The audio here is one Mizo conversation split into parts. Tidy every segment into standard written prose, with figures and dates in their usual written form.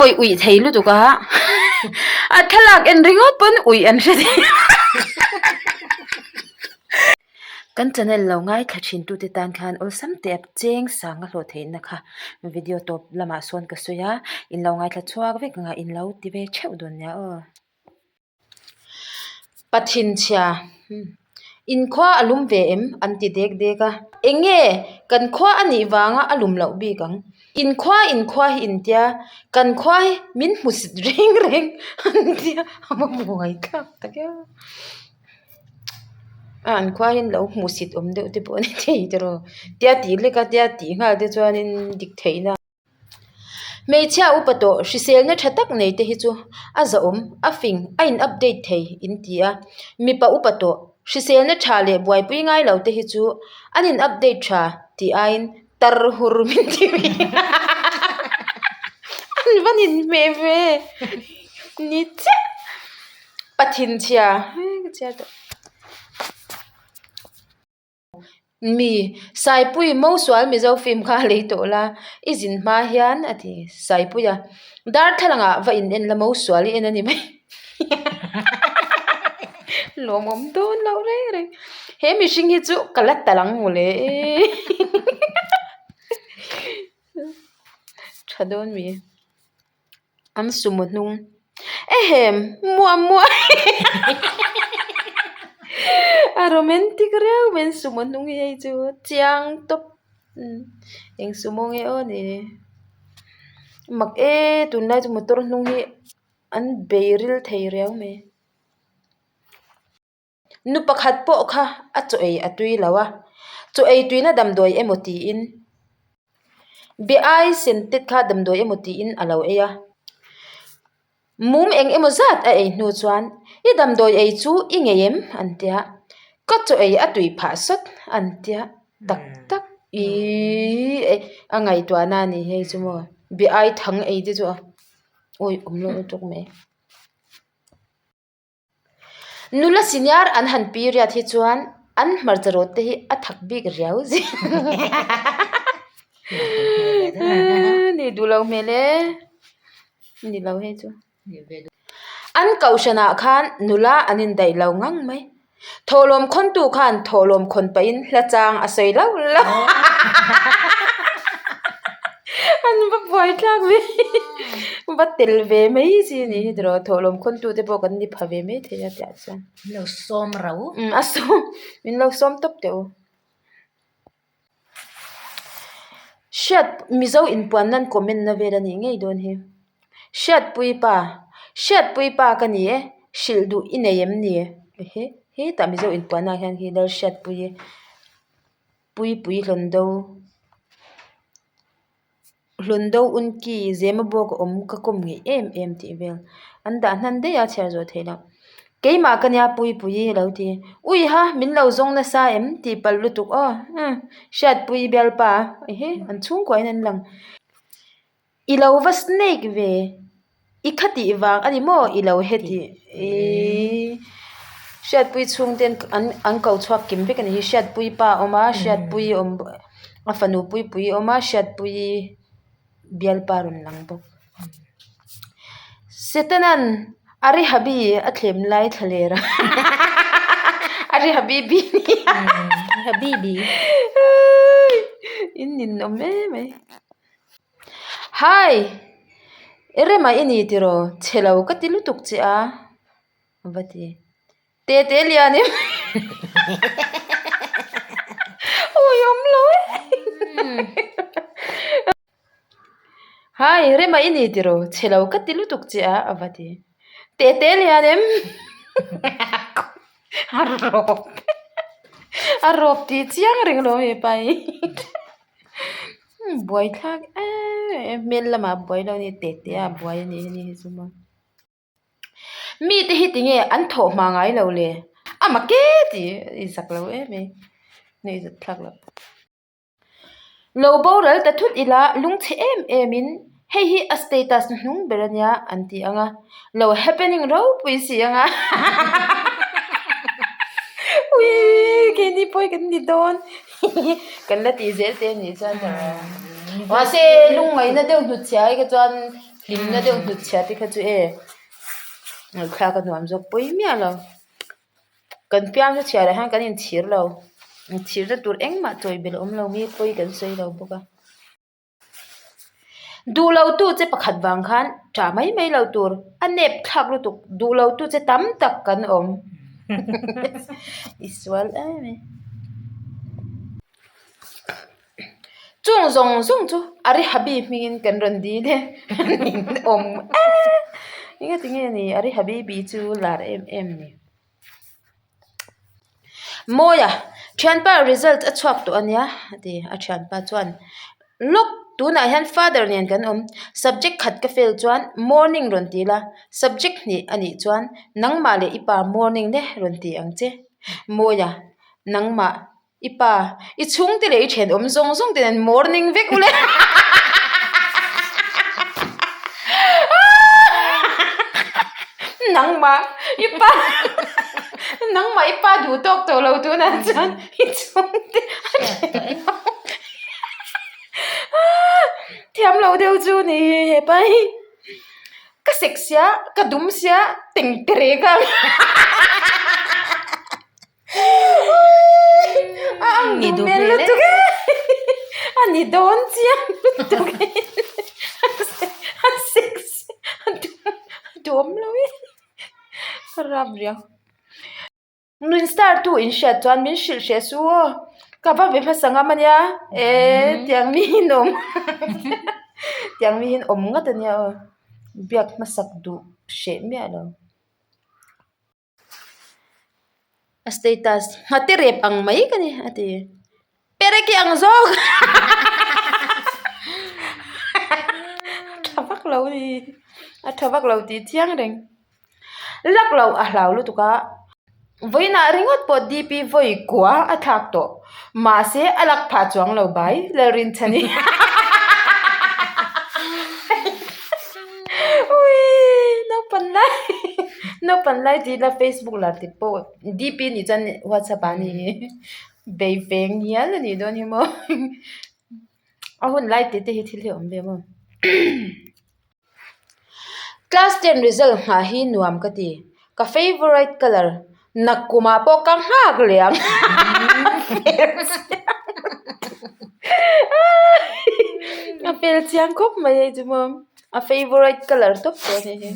vawih uih thei lutuk a, a thlalak en ringawt pawn uih an hre thei Kan channel lo ngaithla thin tute tan khan awlsam teh a cheng sang a hlawh theihna kha video tawp lamah sawn ka sawi a, in lo ngaithla chhuak vek ang a, in lo ti ve theuh dawn nia aw. Pathinchhia inkhua a lum ve em? an ti dek dek a. Eng nge kan khua a nih vanga a lum loh bik ang? Inkhua inkhua hi intia, kan khua hi min hmusit reng reng an tia a va buai thlak tak e. A an khua hi an lo hmusit awm deuh te pawh a ni thei tiraw? Tia tih lek a tia tih nghal te chuanin dik theihna. Hmeichhia upa tawh hriselna tha tak nei te hi chu a zahawm, a fing, a in update thei in ti a. Mipa upa tawh hriselna tha leh buaipui ngai lo te hi chu an in update tha tih aiin tar hur min ti mai an va inhmeh ve ni chiah Pathinchhia ka chhiar tawh. Mi, Saipui Mosual Mizo film kha a lei tawh la, i zin hma hian a ti Saipui a, darthlalang ah va in en la Mosual i en a ni mai lawmawm dawn loh reng reng he mihring hi chu ka la tal ang mawle tha dawn mi. An sumo hnung ehem muah muah a romantic riau mai an sumo hnung hi hei chu chiang tawp eng sumo nge aw ni mak e tunlai chu motor hnung hi an bei ril thei riau mai. Nu pakhat pawh kha a chaw ei a tui lo a, chaw ei tuina damdawi emaw tiin be ai sen tet kha damdawi emaw tiin a lo ei a. Mum eng emaw zat a ei hnu chuan i damdawi ei chu i ngei em? an tia, ka chaw ei a tui phah sawt an tia tak tak ihh a ngaihtuahna a ni hei chu maw be ai thang ei te chu a awih awm lo lutuk mai. Nula senior an han period hi chuan an hmarcha rawt te hi a thak bik riau zing ni duh lo hmel e ni lo hei chu an kohhran ah khan nula an indaih lo ngang mai. Thawhlawm khawntu khan thawhlawm khawn pahin hla chang a sawi lauh lauh an va buai thlak ve va tel ve mai chi a nih hi tiraw thawhlawm khawntu te pawh kan ni pha ve mai thei a tih ah chuan. Min lo sawm rau. Umm a sawm min lo sawm tawp teh u. Hriat Mizo inpuan nan comment na vel a nih ngei dawn hi. Hriatpui pa Hriatpui pa ka ni e, hrilh duh i nei em ni? Ehe hetah Mizo inpuan ah hian khi Lal Hriatpui Puipui Hlawndo Hlawndo Unki Zema bawk a awm ka kawm ngeih em em tih vel an dah hnan daih a chhiar zawh theih loh. Keimah ka nia Puipuii a lo ti. Ui ha min lo zawng nasa em tih palh lutuk aw umm Hriatpui bialpa ehe an chhungkuain an lang. I lo va snake ve i kha tih vang a ni maw i lo heti ihh Hriatpui chhungte an an ko chhuak kim vek a ni hi Hriatpui pa a awm a Hriatpui awm a fanu Puipuii a awm a Hriatpui bialpa rawn lang bawk Setanan a ri habi a thlem lai thla ler a a ri habibi habibi in ninawm em mai. Hi! I rema i ni tiraw? Chhe lo ka ti lutuk che a, va ti. Tete lian em? Awi awm lo e! Hi! Rema i ni tiraw? Chhe lo ka ti lutuk che a, a va ti. Tete lian em? A rawp a rawp tih chiang reng lo hepa hi. Buai thlak em em hmel lamah buai lo a ni teh teh a buai a nih hi chu maw. Mite hi tinge an thawh hma ngai lo le a mak e tih i zak lo em mai nuih zat thlak loh. Lo boral ta thut ila lungchhe em em in Hei hi a status hnung ber a nia an ti ang a, lo happening ropui si ang a Uii keini pawi kan ni dawn kan la tih zel te a nih chuan mahse lungngaihna deuh hnutchhia ai kha chuan. Hlimna deuh hnutchhiah te kha chu e ngaihthlak a nuam zawk pawi miah lo. Kan piang chu chhiarah hian kan inchhir lo. Inchhirna tur engmah chawi belh a awm lo mi pawi kan sawi lo bawk a. Duh lo tu che pakhat vang khan tah mai mai lo tur a nep thlak lutuk duh lo tu che tam tak kan awm i sual em e. Chung zawng zawng chu Arihabi hmingin kan rawn dil e nin awm e engatinge ni Arihabibi chu lar em em ni. Mawia, thianpa result a chhuak tawh ania a ti a thianpa chuan lawk tunah hian father nen kan awm subject khat ka fail chuan morning rawn ti la subject hnih a nih chuan nangmah leh i pa morning le rawn ti ang che Mawia nangmah I pa, i chhungte leh i thenawm zawng zawng te nen morning vek ule. Nangmah i pa nangmah i pa duh tawk tawh lo tunah chuan i chhungte a thenawm thiam lo deuh chu ni hepa hi. Ka sek sia, ka dum sia, tengtere ka ang. A ang duh hmel lutuk e a ni dawn chiang lutuk e a sexy a duhawm lo e ka rap riau min star tu in hriat chuan min hrilh hreh su aw ka va be hmasa ngam ania e tiang mi hi an awm tiang mi hi an awm ngat ania aw biak hmasak duh hreh miah lo. A status nghate rep ang mai ka ni a ti perek i ang zawk a tha vak lo a ni a tha vak lo tih chiang reng lak loh a hlau lutuk a vawiinah ringawt pawh D P vawi kua a thlak tawh mahse a lak phah chuang lo bai Lalrinchhani Uii naupan lai naupan lai tih ila Facebook lar tih pawh D P nih chuan WhatsApp ah a ni hi bei ve ngial a nih dawn hi maw a hun lai tih te hi thil hi a awm ve maw class ten result nghah hi nuam ka ti ka favourite colour nakkumah pawh ka nghak leh ang a fel chiang khawp mai hei chu maw a favourite colour tawp tawh a ni hi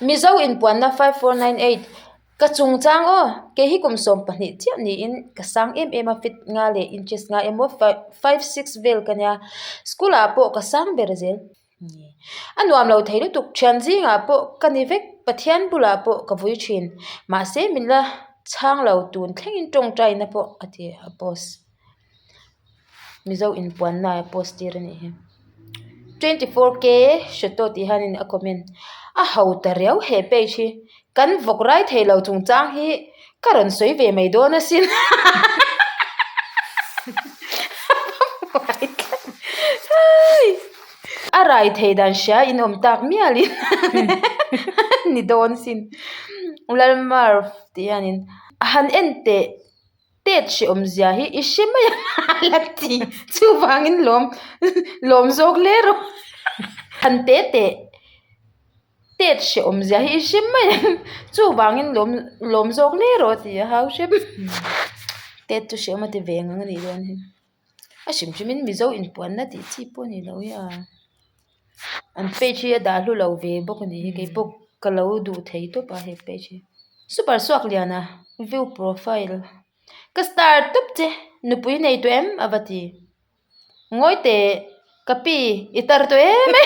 Mizo inpuanna 5498 ka chungchang aw kei hi kum 12 chiah niin ka sang em em a feet nga leh inches nga emaw 56 vel ka nia school ah pawh ka sang ber zel. A nuam lo thei lutuk thian zingah pawh ka ni vek Pathian bulah pawh ka vui thin mahse min la chhang lo tun thlengin tawngtaina pawh a ti a post Mizo inpuanna a post tir a nih hi 24 K hre tawh tih hianin a comment a ho ta riau he page hi kan vawk rai thei lo chungchang hi ka rawn sawi ve mai dawn asin a rai thei dan hria in awm tak mialin ni dawn sin Lalmarv tih hianin han en teh tet hre awmzia hi i hre mai ang a la ti chuvangin lawm lawm zawk hle rawh han te teh. Tet hre awmzia hi i hre mai ang chuvangin lawm lawm zawk hle rawh a ti a hau hrep tet chu hre awm a ti ve ang a nih dawn hi a hrim hrim in mizo inpuanna tih chi pawh a ni lo hi a an page hi a dah hlu lo ve bawk a ni hi keipawh ka lo duh thei tawp a he page hi super suak lian a view profile ka star tawp che nupui nei tawh em a va ti. Ngawi teh, ka pi, i tar tawh em e.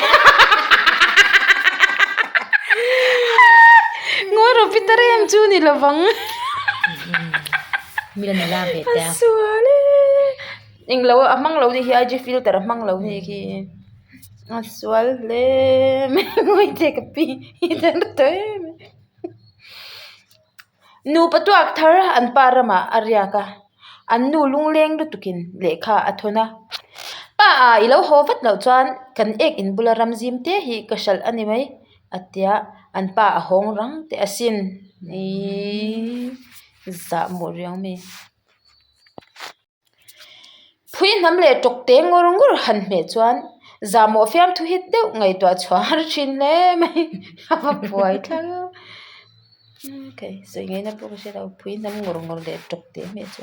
Ngawi rawh pi tar em chu ni lovang. Mila nula ve te a. A sual e. Englo a hmang lo nih hi IG filter a hmang lo nih khi. A sual hle mai ngawi teh ka pi, i tar tawh em e. Nupa tuak thar an pa ramah a riak a, an nu lungleng lutukin lehkha a thawn a. Pa a i lo haw vat loh chuan kan ek in bula ram zim te hi ka hralh a ni mai a tia an pa a hawng rang teh asin iiii zah mawh riang mai. Phui hnam leh tawkte ngawr ngawr han hmeh chuan Zahmawh fiamthu hit deuh ngaihtuah chhuah har thin hle mai a va buai thlak a. Okay, sawi ngaihna pawh ka hre lo, phui hnam ngawr ngawr leh tawp teh hmeh chu.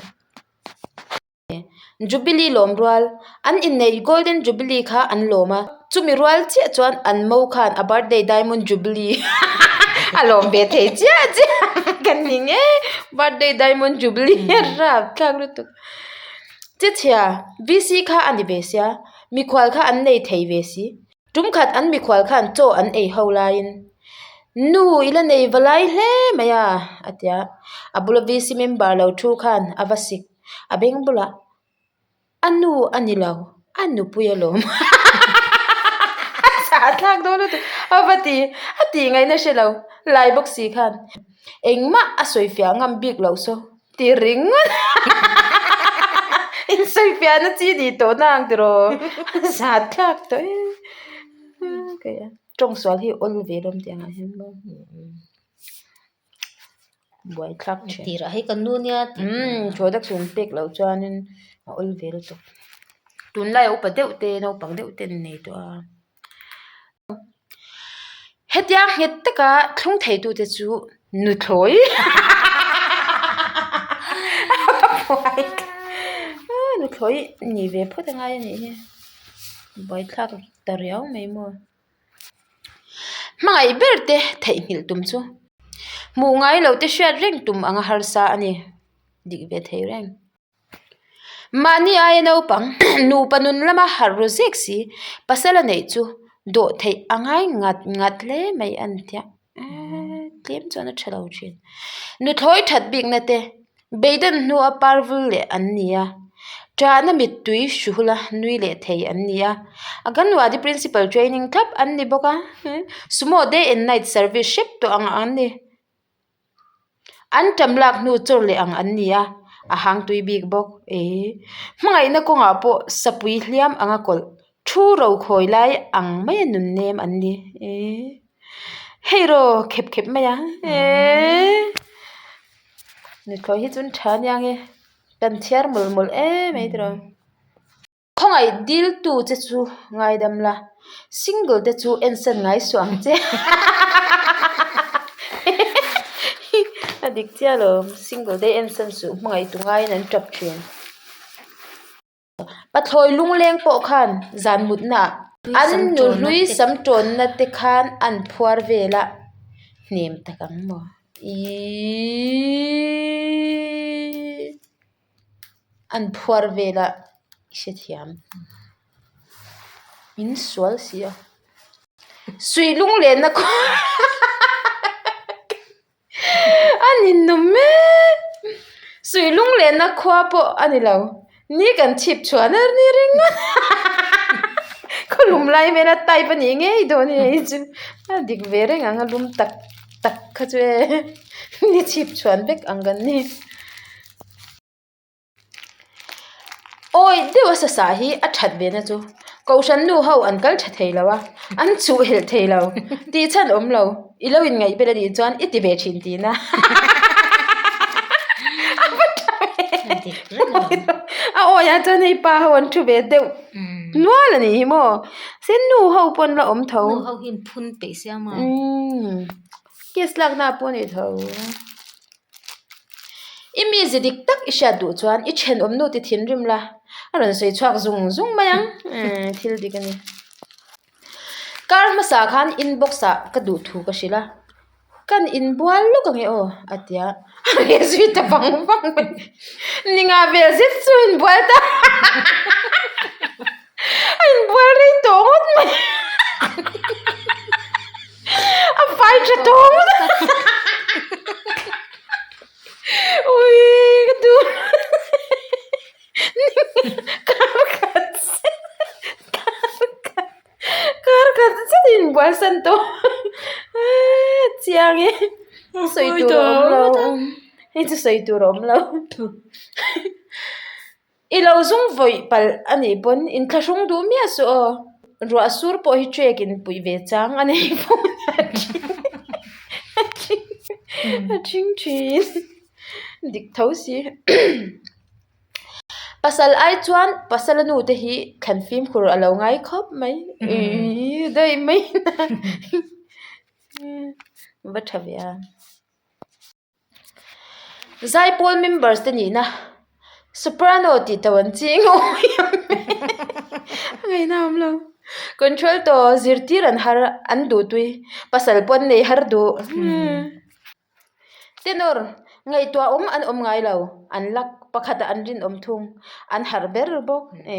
Jubilee lawm rual, an inneih Golden Jubilee kha an lawm a, chumi rual chiah chuan an mo khan a birthday Diamond Jubilee a lawm ve thei chiah chiah kan ni ngei birthday Diamond Jubilee a rap thlak lutuk. Chichhia, VC kha a ni ve sia, mikhual kha an nei thei ve si. Tum khat an mikhual khan chaw an ei ho laiin, Nu, i la nei va lai hle mai a, a ti a. A bula VC member lo thu khan a va sik. A beng bulah, A nu a ni lo, a nupui alawm. A zahthlak dawn lutuk. A va ti, a tih ngaihna hre lo, lai bawk si khan engmah a sawifiah ngam bik loh saw. Ti ringawt insawifiahna chi ni tawh na ang tiraw zat thlak tawh e tawng sual hi awl ve lawm tih angah hian maw buai thlak thin tirah hei kan nu nia tih umm thaw tak chhun pek loh chuanin a awl ve lutuk tunlai a upa deuh te naupang deuh te an nei tawh a. Hetia nghet taka thlung theitute chu nuthlawi nuthlawi ni ve phawt a ngai a nih hi buaithlak ta riau mai maw hmangaih ber te theihnghilh tum chu hmuh ngai loh te hriat reng tum anga harsa a ni dik ve thei reng. Mahni aia naupang nupa nun lama harh ru zek si pasal a neih chu dawh theih a ngai ngat ngat hle mai a ni tia eee tlem chuan a tha lo thin. Nuthlawi that bikna te beidawn hnua parvul leh an ni a, ṭahna mittui hruhula nui leh thei an ni a, Anganwadi principal training thlap an ni bawk a, sumo day and night service hrep tawh ang an ni. An ṭam lak hnu chawr leh ang an ni a, a hang tui bik bawk. Ee, hmangaihna kawngah pawh sapui hliam anga kawlh thu ro khawi lai ang maia nun nem an ni. Ee, hei raw khep khep mai a. Ee, nuthlawi hi chu an ṭha aniang e, kan chhiar mawlh mawlh em mai tiraw. Khawngaih diltu che chu ngaidam la, single te chu ensan ngai suah ang che. A dik chiah lo, single te ensan suh hmangaih tu ngaiin an tap thin. Pathlawi lungleng pawh khan zan mutna ah an nuhlui sam tawnna te khan an phuar vel a, hnem tak ang maw? Iiiiii. An phuar vel a i hrethiam in sual si a suih lunglenna khua a ni nawm mek suih lunglenna khua pawh a ni lo ni kan chhip chhuah na ni ringawt khawlum lai hmel a type a nih ngei dawn hi hei chu a dik ve reng ang a lum tak tak kha chu e ni chhip chhuan vek ang kan ni. Awi deuh a sasa hi a that ve na chu kohhran nu ho an kal tha thei lo a an chuh helh thei lo tih chhan awm lo i lo in ngaih vel a nih chuan i ti ve thin tih na a va tha ve a awi ah chuan hei pa ho an thu ve deuh nual a nih hi maw se nu ho pawh an la awm tho nu ho hi an phun peih sia maw case lak na pawh a ni tho. I mize dik tak i hriat duh chuan i thenawm nu ti thinrim la, a rawn sawi chhuak zung zung mai ang, umm thil dik a ni. Kar hmasa khan inbox ah ka duh thu ka hrilh a, kan inbual lawk ang e aw a ti a, a reh zui ta vang vang mai, ni nga vel zet chu a inbual ta a inbual rei tawh ngawt mai a fai tha tawh ngawt a ui ka duh kar khat zet kar khat kar khat zet a inbual san tawh chiang e sawi tur a awm lo hei chu sawi tur a awm lo. I lo zung vawih palh a nih pawn inthlahrung duh miah suh aw. Ruah sur pawh hi trek in puih ve chang a nei fo a thing a thing thin dik tho si. Pasal ai chuan pasala nu te hi thlan fimkhur a lo ngai khawp mai. Ii daih mai va tha ve a. Zaipawl members te nihna soprano tih tawh an ching awi a ngaihna a awm lo. Contralto zirtir an har an duh tui pasal pawh an nei har duh. Tenor, ngaihtuah awm an awm ngai lo, an lak pakhatah an rinawm thung, an harh ber bawk e.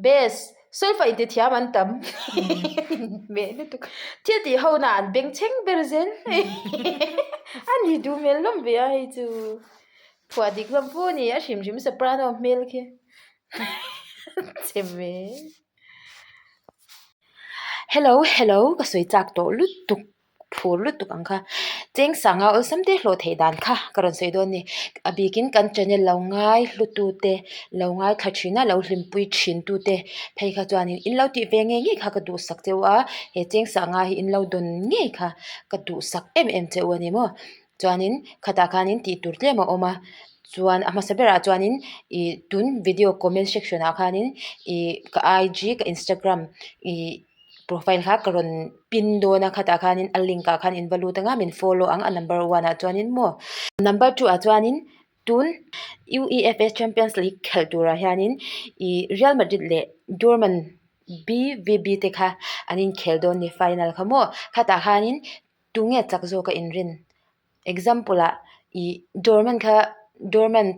Bass, solfa intithiam an tam meh lutuk, thil tih ho na an bengchheng ber zel a ni duh hmel hlawm ve a hei chu phuah dik hlawm fu a ni, a hrim hrim soprano hmel khi che ve. Hello hello ka sawi chak tawh lutuk. phur lutuk ang kha. Cheng sanga awlsam te hlawh theih dan kha ka rawn sawi dawn a ni. A bikin kan channel lo ngai hlu tu te lo ngaithla thin a lo hlimpui thin tu te phei kha chuanin in lo tih ve ngei ngei kha ka duhsak cheu a, he cheng sanga hi in lo dawn ngei kha ka duhsak em em cheu a ni maw. Chuanin khatah khanin tih tur tlem a awm a, chuan a hmasa berah chuanin ih tun video comment section ah khanin ih ka IG ka instagram ih. Profile kha ka rawn pin dawn a khatah khanin a link ah khan in va lut anga min follow ang a number one ah chuanin maw number two ah chuanin tun U_E_F_A champions league khelh turah hianin ih Real Madrid leh Dortmund B_V_B te kha an inkhel dawn a ni final kha maw khatah khanin tunge chak zawk a inrin. Example ah ih Dorman kha Dorman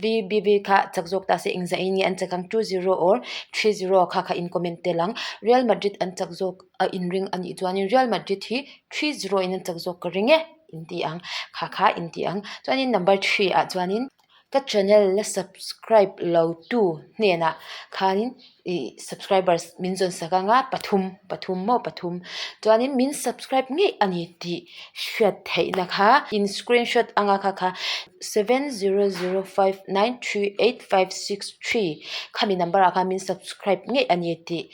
VBB kha chak zawk ta se engzah in nge an chak ang 2-0 or 3-0 kha kha in comment tel ang Real Madrid an chak zawk a inring a nih chuanin Real Madrid hi 3-0 in an chak zawk ka ring e in ti ang kha kha in ti ang chuanin number 3 ah chuanin Ka channel la subscribe lo tu hnenah khanin ih subscribers min zawn sak anga pathum pathum maw pathum chuanin min subscribe ngei a ni tih hriat theihna kha in screenshot anga kha kha 7005938563 khami number ah khan min subscribe ngei a ni tih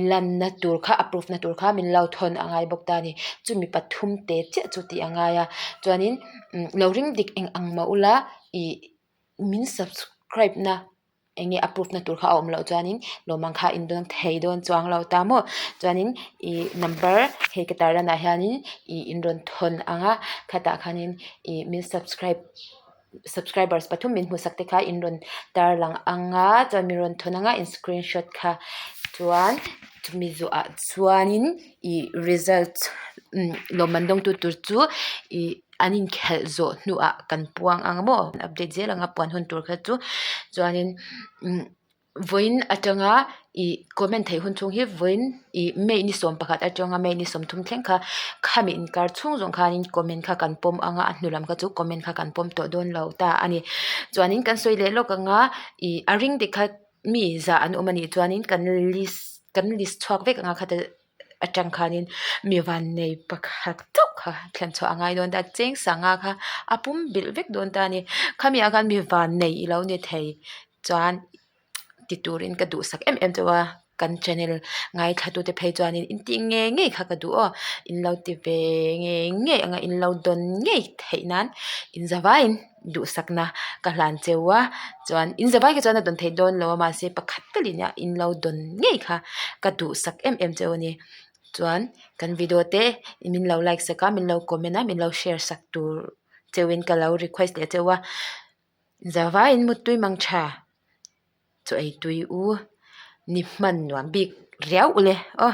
lanna tur kha a proof na tur kha min lo thawn a ngai bawk ta a ni chumi pathum te chiah chu tih a ngai a chuanin lo ring dik eng ang mah ula ih min subscribe na eng nge a proof na tur kha a awm loh chuanin lawmman kha in dawn thei dawn chuang lo ta maw chuanin ih number hei ka tar lanah hianin ih in rawn thawn ang a khatah khanin ih min subscribe subscribers pathum min hmuh sak te kha in rawn tar lang ang a chuan min rawn thawn ang a in screenshot kha chuan chumi zawhah chuanin ih result lawmman dawngtu tur chu ih. An inkhelh zawh hnuah kan puang ang maw update zel anga puan hun tur kha chu chuanin umm vawiin atanga ih comment theih hun chhung hi vawiin ih May ni sawm pakhat atanga May ni sawmthum thleng kha khami inkar chhung zawng khanin comment kha kan pawm anga a hnu lam kha chu comment kha kan pawm tawh dawn lo ta a ni chuanin kan sawi leh lawk anga ih a ring te kha mi zah an awm anih chuanin kan list kan list chhuak vek anga khata. atang khanin mi vannei pakhat chauh kha thlen chhuah a ngai dawn ta cheng sanga kha a pum bilh vek dawn ta a ni khami ah khan mi vannei ilo ni thei chuan ti turin ka duhsak em em chauh a kan channel ngaithla tute phei chuanin in tih ngei ngei kha ka duh aw in lo ti ve ngei ngei anga in lo dawn ngei theih nan in zavaiin. Duhsakna ka hlan cheu a chuan in zavai kha chuan a dawn theih dawn lo a mahse pakhat talin a in lo dawn ngei kha ka duhsak em em cheu a ni chuan kan video te min lo like sak a min lo comment a min lo share sak tur cheu in ka lo request leh cheu a zavaiin muttui mang tha chu ei tui u ni hman nuam bik riau ule aw.